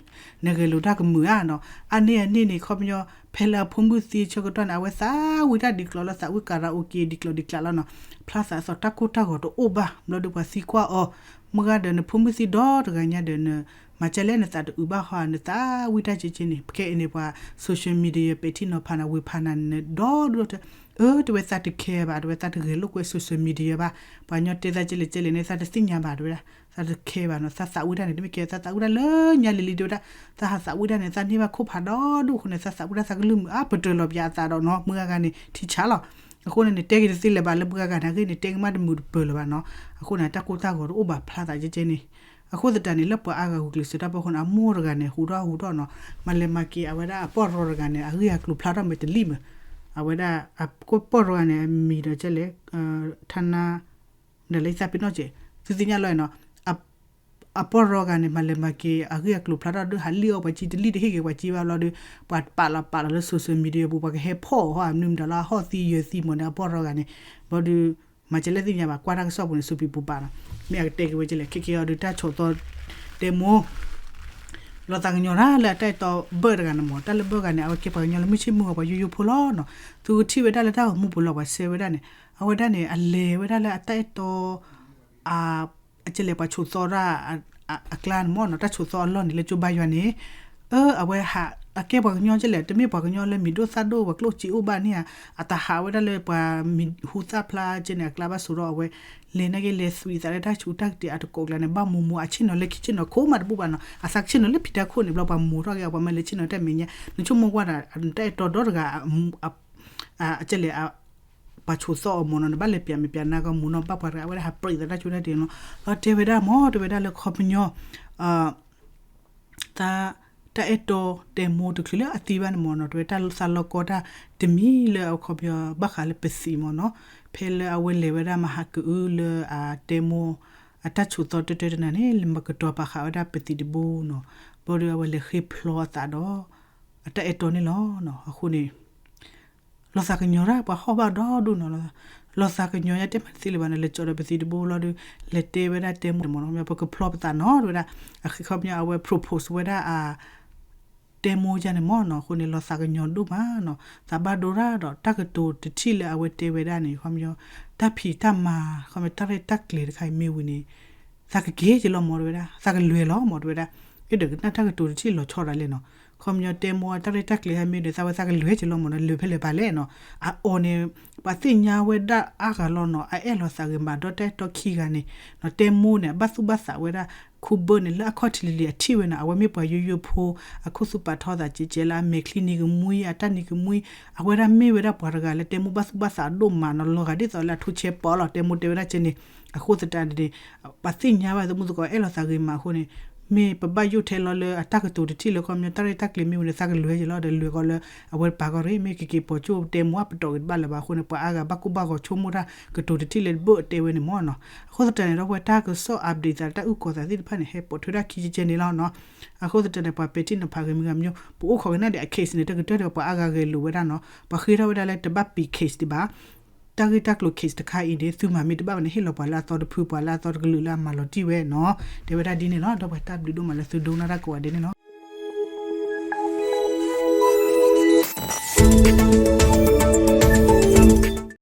နဂဲၤလိာ်တၢ်ကမုာ်ဧါနီၤ အါန့ၢ်အန့ၣ်န့ၣ် ခီပညီ ဖဲလၢအဖိမုၣ်သံဆၢကတီၢ်န့ၣ် အဝဲသးဝံၣ်တၢ်ဒ်ကျိၤလၢသးဝံၣ် karaoke ဒ်ကျိၤဒ်ကျးလီၤနီၤ ဖျါသးအသီတၢ်ကိၢ်တၢ်ဂီၤတအိၣ်ဘၣ် ဘျီဒီးပှၤသံကွၢ်အီၤ မုၢ်ဂၤဒီးနဖိမုၣ်သံဒီတဂၤညါဒီး နမၤကဲလဲၣ် နသးတအုးဘၣ်ဟီ နသးဝံၣ်တၢ်ကဲကဲန့ၣ် ပခဲအံၤန့ၣ် ပှၤ social media ပဲာ်ထံနီၤဖးနၤ ဝေဖန်နၤန့ၣ် ဒီဒူၣ်ဒီထၢ အၢ တဲဝဲသးတcareဘၣ် တဲဝဲသးတဂဲၤလိာ်ကွဲ social media ဘၣ် ပှၤကညီတဲသးကဲလဲၣ်ကဲလဲၣ်န့ၣ် သးတသ့ၣ်ညါဘၣ် တဲဝဲဒၣ် သးတcareဘၣ်နီၤ သးသးဝံၣ်တၢ်န့ၣ် တမ့ၢ်ကဲ သးသးဝံၣ်တၢ်လၢညါလံၤလံၤ တဲဝဲဒၣ် သးဟးသးဝံၣ်တၢ်န့ၣ် သးန့ၢ်ဘၣ်ခိၣ်ဖးဒီဒူၣ်အဃိန့ၣ် သးသးဝံၣ်တၢ်သးကလုၢ်မုာ်အါ ပတြၢၤလီၤပၠးအသးဒီးနီၤ မုၢ်ဂၤဂၤန့ၣ် ထံဆးလီၤ အဃိန့ၣ်န့ၣ် တဲက့ၤတသ့လၢၤဘၣ်လၢမုၢ်ဂၤဂၤန့ၣ် အဂ့ၢ်န့ၣ် တဲက့ၤမးတမုာ်တပၢၢ်လၢၤဘၣ်နီၤ အဃိန့ၣ် တၢ်ကိၢ်တၢ်ဂီၤတအိၣ်ဘၣ်ဖျါသးကဲကဲန့ၣ် အဃိသတးန့ၣ် လၢပှၤအါဂၤဂုာ်ကျဲးစၢးတၢ်ဖီခိၣ်န့ၣ် အမိၢ်တဂၤန့ၣ် ဟူးထီၣ်ဟူးထီၣ်နီၤ မၤလဲၤမၤက့ၤအဝဲဒၣ်အပီၢ်ရီတဂၤန့ၣ် အဂ့ၢ်အကျိၤဖျါထီၣ်မ့ၢ်တလံၣ်မး အဝဲဒၣ် ပီၢ်ရီတဂၤန့ၣ် အမံၤဒီးကဲလဲၣ် ထနၢ ဒီးလၢယသးပ့ၤနီၣ်ကဲး သုသ့ၣ်ညါလီၤနီၤ, အပီၢ်ရီဂၤန့ၣ် မၤလဲၤမၤက့ၤအဂ့ၢ်အကျိၤဖျါထီၣ်ဒုး ဟးလံၣ်အီၣ်ပှၤကံတလံၣ်တဟ့ၣ်က့ၤပှၤကံဘၣ်ဘျီဒီး ပှၤပာ်လီၤပာ်လီၤလၢ social media ပူၤ ပှၤကဟဲဖီၣ်အီၤဟီ မနုၤမတၤလီၤ အဟီၣ်သံယၢၤသံမ့ၢ်န့ၣ် အပီၢ်ရီဂၤန့ၣ်, ဘျီဒီး မၤကဲလဲၣ်သ့ၣ်ညါဘၣ် ကွၢ်တၢ်ကစီၣ်ပူၤန့ၣ် စူးပံးပူၤပာ်နီၤ, မ့ၢ်အကတဲက့ၤဝဲကဲလဲၣ် ခဲကဲအီၤဒီးတၢ်ဆိးသီတဲမိၢ် လီၤသးကညီၤတၢ်လၢအတၢ်အဲၣ်တီဘၢၣ်တဂၤန့ၣ်မ့ၢ် တၢ်လၢဘၢၣ်ဂၤန့ၣ် အဝဲကဲပှၤကညီလၢမုၢ်ဆ့ၣ်မုၢ်ဂီၤပှၤယိယိဖိလီၤနီၤ, သုကထံၣ်ဝဲဒၣ်လၢတၢ်ဂီၤမူပူၤလီၤ ပှၤစဲဝဲဒၣ်န့ၣ် အဝဲဒၣ်န့ၣ် အလဲၤဝဲဒၣ်လၢအတၢ်အဲၣ်တီ အကဲလဲၣ်ပှၤဆိးသီတၢ် အကျါန့ၣ်မ့ၢ်နီၤ တၢ်ဆိးသီအလီၢ်န့ၣ် လၢကၠိဘါယွၤန့ၣ်, အၢ အဝဲဟး အကဲပှၤကညီကဲလဲၣ် တမ့ၢ်ပှၤကညီလၢမံၤဒိၣ်သၣ်ဒိၣ် ပှၤကျိၣ်စ့အိၣ်ဘၣ်န့ၣ်ဧါ, အတဟးဝဲဒၣ်လၢပှၤမံၤဟူသၣ်ဖျါကဲန့ၣ် အကျါဘၣ်ဆိးဒီးအဝဲ လဲၤနာ်က့လဲၤသွံသးလၢတၢ်ဆူးတၢ်ကတံာ်အတကိးကျါန့ၣ် ဘၣ်မိၢ်မိၢ်အဆ့ၣ်နီၤလၢခံဆ့ၣ်နီၤခိၣ်မးတဘူၣ်ဘၣ်နီၤ, အသးကဆ့ၣ်နီၤလၢဖံးတၢ်ခိၣ်န့ၣ် ဘျီပှၤမိၢ်ထီၣ်က့ၤအပှၤမၢလဲၤဆ့ၣ်နီၤတၢ်မဲာ်ညါ နဆိကမိၣ်ကွၢ်ဒီး တၢ်အဲၣ်တီဒီတဂၤ အကဲလဲၣ် ပှၤဆိးသီအီၤမ့ၢ်နီၤ နဘၣ်လဲၤပျးမဲာ်ပျးနါကီမိၢ်နီၤ ဘၣ်ပှၤတဂၤဝဲဒၣ်ဟးပြံးသးတၢ်ဆူးတၢ်ကတံာ်နီၤ, လီၤတဲဝဲဒၣ်မ့ၢ် တဲဝဲဒၣ်လၢခီပညီ တၢ်အဲၣ်တီတဲမိၢ်တချုးလၢအသံဘၣ်န့ၣ်မ့ၢ်နီၤ တဲဝဲတၢ်သးလီကီတၢ်တမံၤလၢအခီပညီဘၣ်ဃးလၢပသံးမ့ၢ်နီၤ, ဖဲလၢအဝဲလဲၤဝဲဒၣ်မၤဟးကအုလၢအတဲမိၢ် အတၢ်ဆိးသီတၢတၢတနၤန့ၣ် လဲၤမၤကတီၤပာ်ဃာ်ဝဲဒၣ်ပသံးတဘိနီၤ, ဘျီဒီးအဝဲလဲၤဃ့ဖျီအသးဒီး အတၢ်အဲၣ်တီန့ၣ်လီၤ. အဃိန့ၣ် လီၤသးကညီၤတၢ်ပှၤဟီၣ်ဘၣ်ဒီဒူၣ်နီၤ, လီၤသးကညီၤညါတဲမးတသ့လၢၤဘၣ်န့ၣ် လဲၤကၠီဒီးပသံးတဘိလီၤဒီး လဲၤတဲဝဲဒၣ်တဲမိၢ်န့ၣ်မ့ၢ်နီၤ ပကဖျီပသးနီၤ တဲဝဲဒၣ် အခီပညီအဝဲ propose ဝဲဒၣ်အ တဲမိၢ်ယါန့ၣ်မ့ၢ်နီၤ အဃိန့ၣ် လီၤသးကညီၤဒိၣ်မးနီၤ သးဘၣ်ဒိတၢ်ဒီး တၢ်ကတိၤတထံၣ်လၢအဝဲတဲဝဲဒၣ်န့ၣ် ခီပညီ တၢ်ဖံးတၢ်မၤ ခီပညီ တၢ်ရဲၣ်တၢ်ကျဲၤတခါအံၤမ့ၢ်ဝံၤန့ၣ် သးကက့ၤက့ၤလီၤမ့ၢ်တဲဝဲဒၣ် သးကလဲၤလီၤမ့ၢ်တဲဝဲဒၣ် အဲၣ်ဒိးကနၣ်တၢ်ကတိၤတထံၣ်လီၤဆီဒၣ်လဲာ်နီၤ ခီပညီတဲမိၢ်အတၢ်ရဲၣ်တၢ်ကျဲၤဟဲမ့ၢ်ဒီး သးဝဲသးကလဲၤက့ၤလီၤမ့ၢ်နီၤ လဲၤဖဲလဲၣ်ပၤလဲၣ်နီၤ အအီၤန့ၣ် ပှၤသ့ၣ်ညါဝဲဒၣ်အါဂၤလီၤနီၤ အအဲၣ်လီၤသးဂ့ၤမးဒီးတၢ်အဲၣ်တီခံဂၤန့ၣ် တဲမိၢ်န့ၣ် အဘၣ်သူၣ်ဘၣ်သးဝဲဒၣ် ခူဘၢၣ်န့ၣ် လၢအခီၣ်ထံးလံၤလံၤအထံၣ်ဝဲနီၤ အဝဲမ့ၢ်ပှၤယိယိဖိ အခိၣ်သူၣ်ပာ်ထီသးကဲကဲလၢအမဲာ်ချံနံၤကမှံ အတၢ်နံၤကမှံ အဝဲဒၣ်မ့ၢ်ဝဲဒၣ်ပှၤတဂၤလၢတဲမိၢ်ဘၣ်သူၣ်ဘၣ်သးဒိၣ်မးနီၤ လီၤဂာ်ဒ်သိးလၢအထူဆဲပီလီၤ တဲမိၢ်တဲဝဲဒၣ်ကဲန့ၣ် အဃိသတးန့ၣ် ပှၤသ့ၣ်ညါဘၣ်သမုသကိးအဲၣ်လီၤသးဂ့ၤမးအဃိန့ၣ် မ့ၢ်ပဘၣ်ယိၣ်ထဲလီၤလၢအတၢ်ကတိၤတထံၣ်လၢခီပညီ တၢ်ရဲၣ်တၢ်ကျဲၤမ့ၢ်ဝံၤန့ၣ် သးကလဲၤက့ၤလီၤဒီးလဲၤကီးလၢ အဝဲပာ်ကီၢ်ရ့ၣ် မ့ၢ်ကက့ၤပိာ်ကၠိတဲမိၢ်အပတီၢ်ဂ့ၤတဘၣ်လၢၤဘၣ်အဃိန့ၣ် ပှၤအါဂၤဘၣ်ကူၣ်ဘၣ်ဂီၤဆိကမိၣ်တၢ်ကတိၤတထံၣ်လၢတဘၣ်တဲဝဲန့ၣ်မ့ၢ်နီၤ အဃိသတးန့ၣ်ဒီးပဝဲတၢ်ကစီၣ် update သးတၢ်အုၣ်ကီၤသးသ့ၣ်တဖၣ်န့ၣ် ဟဲပိာ်ထွဲဒၣ်ခံကဲကဲန့ၣ်လီၤနီၤ အဃိသတးန့ၣ် ပှၤပဲာ်ထံနီၤဖးဂ့ၤမုၢ်ဂၤမံၤ ပအိၣ်ခိးကနၣ်ဒီးအ case န့ၣ် တကတၢၢ်ဒီးပှၤအါဂၤဂဲၤလိာ်ဝဲဒၣ်နီၤ ပှၤဃ့ထီၣ်ဝဲဒၣ်လၢတဘၣ်ပံး case ဒံးဘၣ် တၢ်ဂ့ၢ်တၢ်ကျိၤ case တခါအံၤန့ၣ် သုမၤမ့ၢ်တဘၣ်ဘၣ်န့ၣ် ဟ့ၣ်လီၤပှၤလၢအသီတဖု ပှၤလၢအသီတကလုာ်လၢအမၤလီၤတံၢ်ဝဲနီၤ တဲဝဲဒၣ်ဒ်န့ၣ်လီၤ ဒီးပှၤတၢ်ဘျုးဒိၣ်မးလၢသု donate တၢ်ကိးဂၤဒဲးန့ၣ်လီၤ